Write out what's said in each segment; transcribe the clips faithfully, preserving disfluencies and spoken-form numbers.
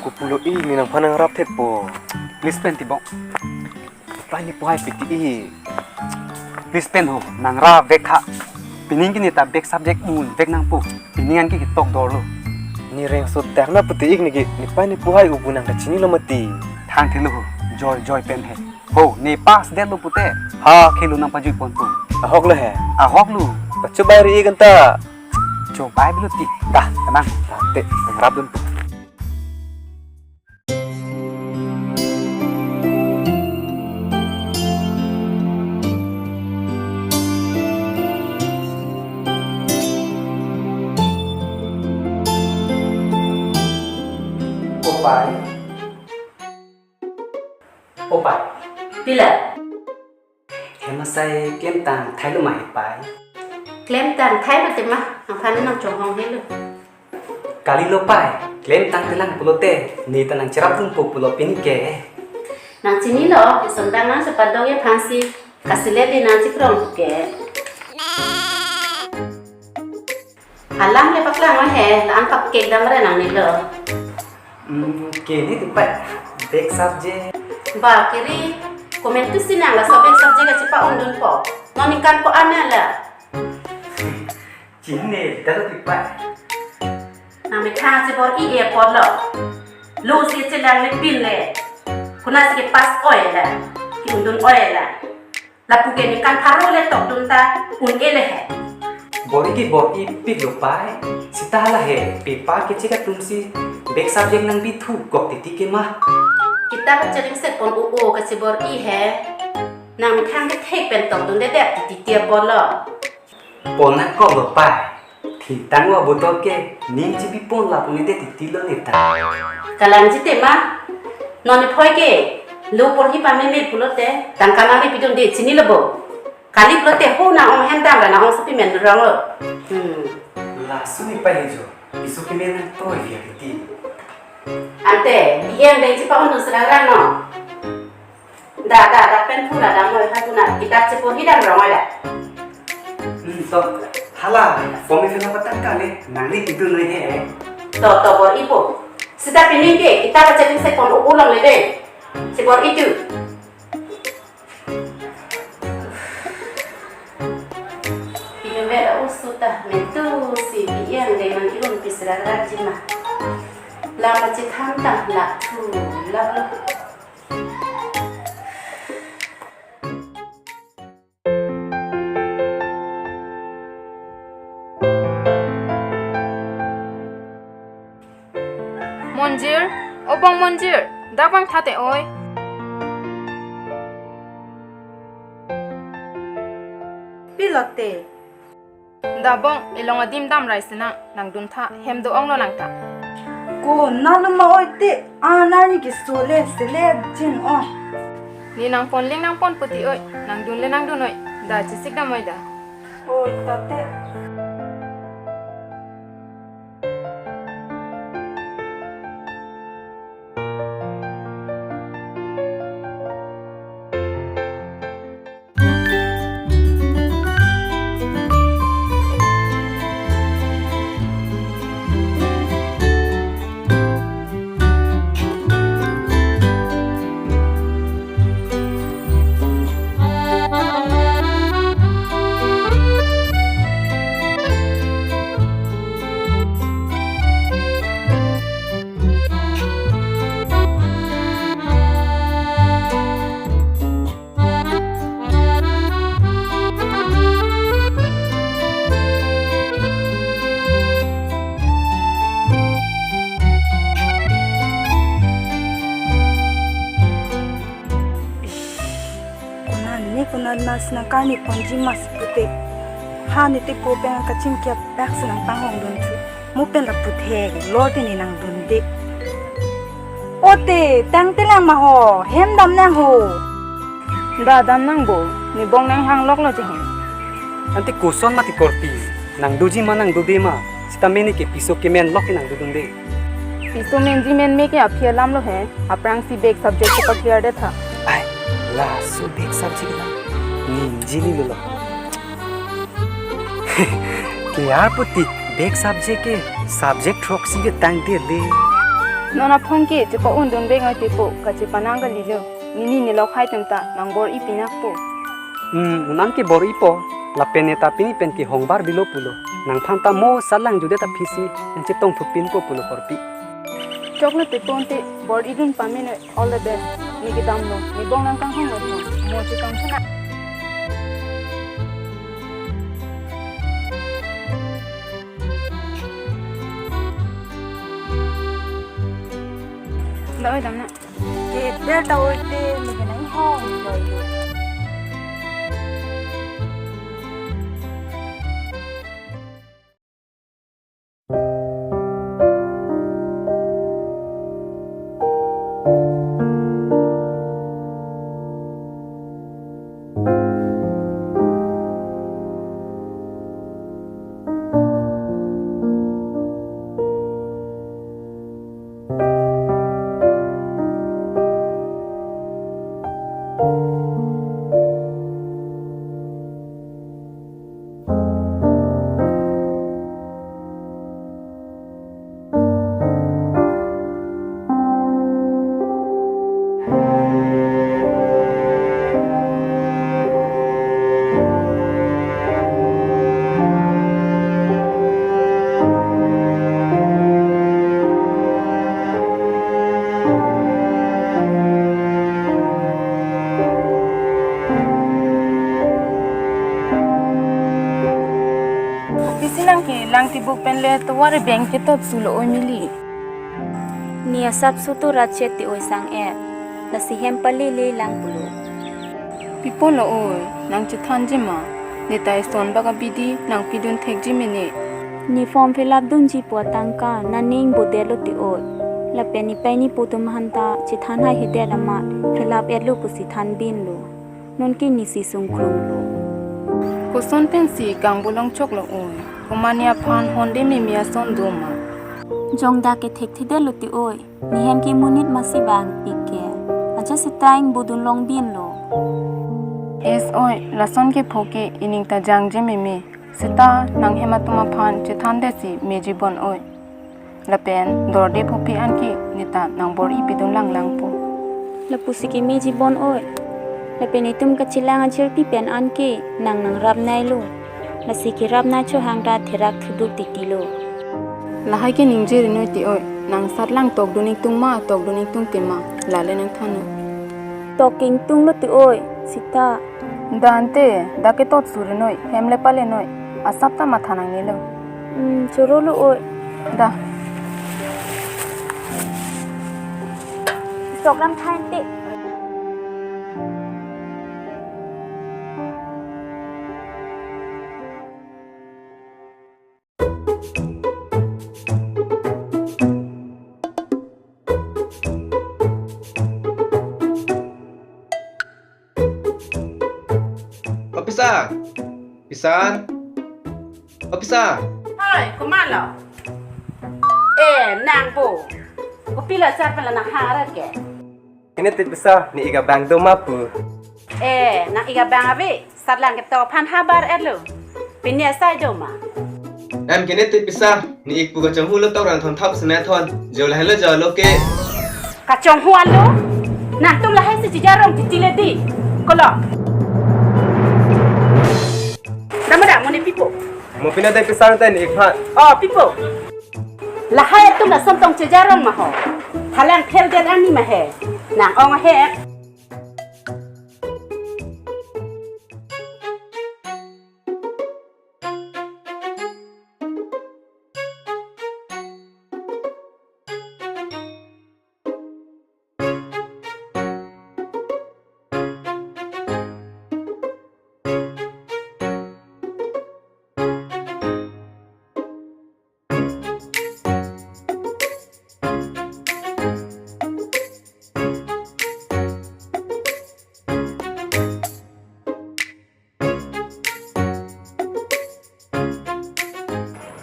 Kopulo i, ne nangphan nangrap thepo. Please pen tibok. Pai ne pohai piti i. Please pen ho, nangrap vek tha. Pining ke ne ta back subject un vek nangpo. Pining an ke ketok dor lo. Ne rengso dak na piti ik ne ke, ne pai ne pohai ubu nang kachinilo mati. Thang thelo ho, joy joy pen he. Ho, ne pass det lo pute. Ha, khelo nangpajui ponpo. Ahok lo he. Ahok lo. Pacho bai ri ik anta. Cho bai belo ti. Dah, tenang. Dah, te, nangrap dun. Opai. Opai. Pila? Hem asai klemtang thailo ma he pai? Klemtang thailo te ma, nangphan nangchonghong helo. Kalilo pai, klemtang telang pulote, ne ta nangcherap dunpo pulo pini ke. Nangchinilo, isondang nang sepadong ya phansi, kasile di nangchikrong ke. Alam le paklang he, la-an pakek dam re nangnelo. Hmm, ke ne ti pai, back subject. Ba kiri, komentu si nang laso back subject kachepa-undunpo. Non ningkan ko-an la. Chine, daro ti pai. Nangmethang chebor-i apotlo. Lo si chelang le pin le. Konatsi kepass oi la. Ke-undun oi la. Lapu ke ningkan pharo le tokdun ta un-e le he. Bor-i ke bor-i pik lo pai. Seta hala he, paper kechek atum si back subject nangbi thu kok titi ke ma. Kitap kacheringsek pon o-o kachebor-i he. Nangmethang kethek pen tokdundedet titi apotlo. Pon nangkok lo pai. Thitang wa botol ke, ning chibi pon lapu ne det titi lo ne ta. Kalang jite ma, non ne phoi ke, lo porhi pameme pulote, tangka nangri pidunde chinilo bo. Kali pulote ho nang-ong hem dam ra nang-ong sopi men rong lo. Hmm. Laso ne pai jo, isu kemen nangtoi via titi. Ante, B M dei chepa-undun serang rang no. Da, da, da, pen phura dam noi ha kuna, kitap cheporhi dam rong da. Hmm, to, hala, form fill up tangka le, nangri pidun noi he. To, to, bor-ipo. Seta pining ke, kitap kacheringsek pon o-o longle de. Chebor-i tu. Pini vet a-oso ta, mentu si B M dei nang-irun pi serang rang ji ma. Lam kachethan ta, lak thu, lak lo. Monjir, obong Monjir, dak vang tha te oi. Pilote. Dabong, ilong adim dam rai sinang, nangdun tha, hem do-ong lo nang ta. Ko nalo ma oi te, a nani ke sole, sele jin ong. Ne nangpon ling nangpon puti oi, nangdun le nangdun oi, da chesik dam oi da. Oi, tate. Konat ne konat ma si nangkarni ponji ma si pute. Ha ne tepo pen kachingki apak si nangpanghong dun thu. Mo pen lapu thek lo te ne nangdunde. O te, tangte lang ma ho, hem dam nang ho. Da dam nang bo, ne bong nanghang lok lo je hem. Ante koson mati korte, nangdoji ma nangdode ma, seta mene ke piso kemen lok ke nangdodunde. Piso menji menme ke aphi alam lo he, aphrangsi back subject ke pa-clear det tha. Ai, laso back subject la, ningje ni lo la. Ke arpu ti back subject ke, subject throksi ke tangdet le. Non aphong ke chepa-un dun bek noi tepo, kachepanang kalilo. Nini nelok hai atum ta nang bor-i pinakpo. Hmm, non ke bor-ipo. Lapen neta pini pen ke hongbar bilo pulo. Nangphan ta mo sarlang jude ta phisi, nang chetong thupinpo pulo korpi. Choklo tepo ante, bor-i dun pame noi. All the best. Ne kedamlo, ne bong nang kanghong lo. Mo chetong thuna. Dam oi, dam na. Ke bel ta oi te, ne ke nang hong lo. Pisi nang ke lang tibuk pen le tovar beng ketot sulo oi mili. Ne asap sutu rat chet ti oi sang-et. Lasi hem pale le lang pulo. Pipo lo oi, nang chethanji ma? Ne ta eson bak abidi nang pidun thekji mene. Ne form fill up dunji pu atangka, nang ning bodet lo ti oi. Lapen ne pai ne pu atum aphan ta chethan haihedet amat, fill up et lo pusi than bin lo. Non ke nisi sungkrung lo. Koson pensi kangbolong choklo oi. Komane aphan honde meme ason do ma. Jongda ke thekthedet lo ti oi. Ne hem ke monit masi bang pik ke. Aja sita ingbodun long bin lo. Es oi, lason kepho ke ining ta jangje meme. Sita nang hem atum aphan chethan detsi meji bon oi. Lapen dorde phopi anke ne ta nang bor-i pidun langlangpo. Lapusi ke meji bon oi. Lapen itum kachelang ajirpi pen anke nang nangrap nai lo. Lasi kerap nai chohang ta therak thuduk titi lo. Lahai ke ningje ri noi ti oi. Nang sarlang tokdun ingtung ma, tokdun ingtungte ma, lale nang than noi. Tok ingtung lo ti oi, sita. Da ante, da ketot suri noi, hem le pale noi. Asap ta matha nangne lo. Hmm, choro lo oi. Da. Sok lam than te. O pisa. Pisa. O pisa. Hoi, komatlo? Eh, nang bo. Kopilo sar pala nang harat ke? Kene te pisa, ne ik abang do ma pu. Eh, nang ik abang ave, sarlang ketok aphan habar et lo. Pini asai do ma? Em kene te pisa, ne ik pu kachonghu lo tok rang thon thap sene thon. Jo lahelo jo lo ke. Kachonghu alo? Nangtum lahai si chijarong chichile di. Kolo. Dama da, mo ne pipo. Mo pina dai pisa te ne ik phan. Oh, pipo. Lahai atum lason tong chijarong ma ho. Thalang phel det ani ma he. Nang ong he.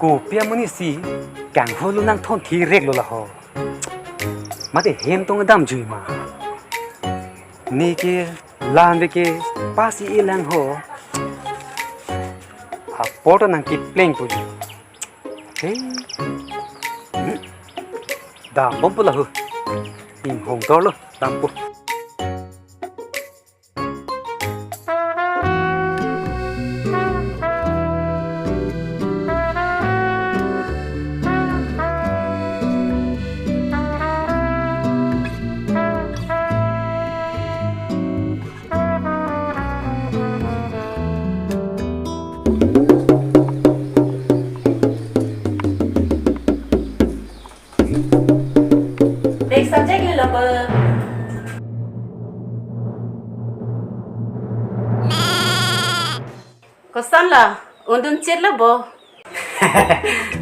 Kopi amonit si kanghu lo nang thon thirek lo laho. Mate hem tong adam jui ma. Ne ke lan ve ke pasi ilang ho. Apor ta nang kipleng pu ju. Hey. Dambom pu la ho. Inghong dor lo, dampo. Bek subject le lo bo. Koson lo, undun chit lo bo.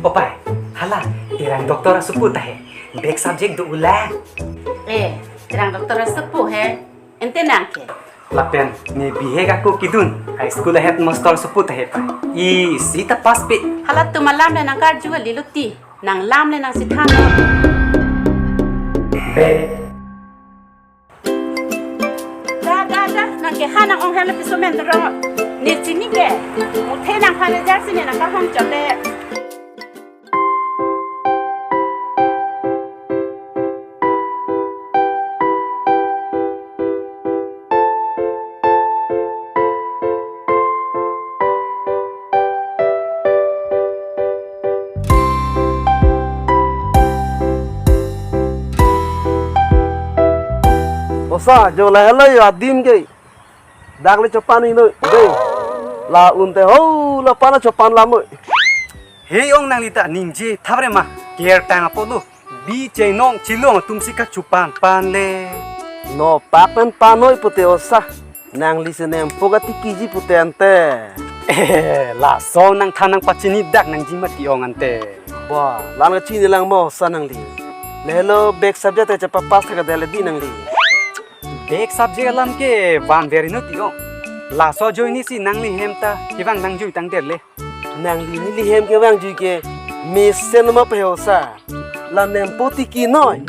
Opai, hala, terang doctor asopo ta he. Bek subject do-o lang. Eh, terang doctor asopo he. Ante nang ke? Lapen ne bihek ako kedun, high school headmaster asopo ta he pa. Isi ta pass pe. Halatum alam le nang karju kali lo ti. Nang lam le nang si than. Be. Da, da, da, nang ke ha nang ong helo piso men rong. Ne chini ke. Muthe nang ha le jar si ne nang kahong chot le. Osa, jo lahelo yo adim ke. Dak le chopan-i noi, dei. La un te ho, la pana chopan lam noi. He ong nangli ta ningje thap re ma, ker tang apot lo. Bi chenong chilong atum si kachopan pan le. No pak pen pan noi pute osa. Nangli si nempo katikiji pute ante. Eh, laso nang than nang pachini dak nangji mati ong ante. Ba, la-an kachini lang mo osa nangli. Lahelo bek subject ta chepa pass thak adele di nangli. Bek subject alam ke van veri no ti ong. Laso ajoine si nangli hem ta kevang nang jui tang der le. Nangli neli hem kevang jui ke mesen ma pe osa. La nempo tiki noi.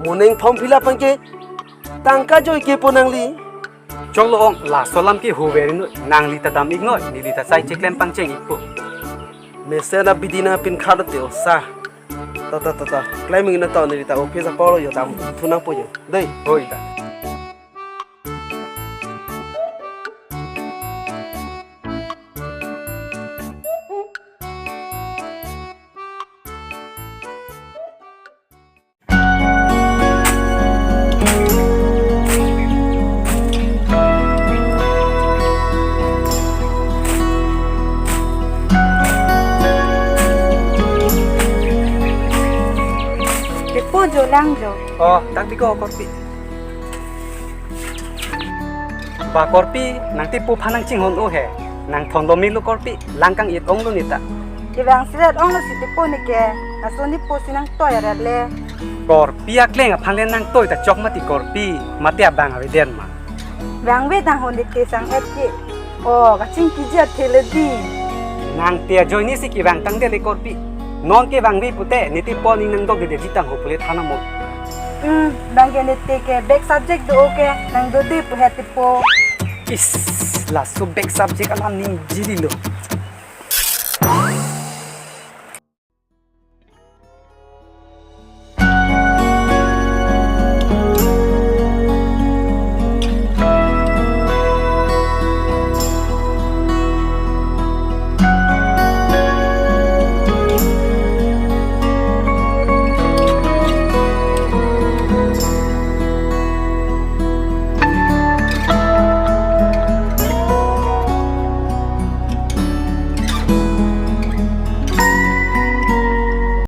Mo neng form fill up an ke tangka joi ke po nangli. Choklo ong, laso alam ke ho veri noi. Nangli ta dam-ik noi, neli ta sai cheklem pangcheng-ik po. Mesen abidi nangpin khado te osa. Ta, ta, ta, ta. Klem-ik na ta, neli ta office apor yo dam thu nangpo yo. Dei. Hoi ta. Kepo jo lang jo. Oh, tak biko korpi. Ba korpi, nang tipo phan nang chinghon-o he. Nang thon lo milo korpi, lang kang-it ong lo neta. Kevang siret ong lo si tipo ne ke, laso ne po si nang toi arat le. Korpi akleng aphan le nang toi ta chok mati korpi, mate abang ave den ma. Vangve tang ho ne te sang et ke. Oh, kachingkiji athe le di. Nang te ajoine si kevang tang dele korpi. Non kevangve pute, ne tipo ning nang dok dede ji tang ho pule than amo. Hmm, bang ke ne te ke bek subject do-o ke, nang dode pu he tipo. Is, laso bek subject alam ningje di lo.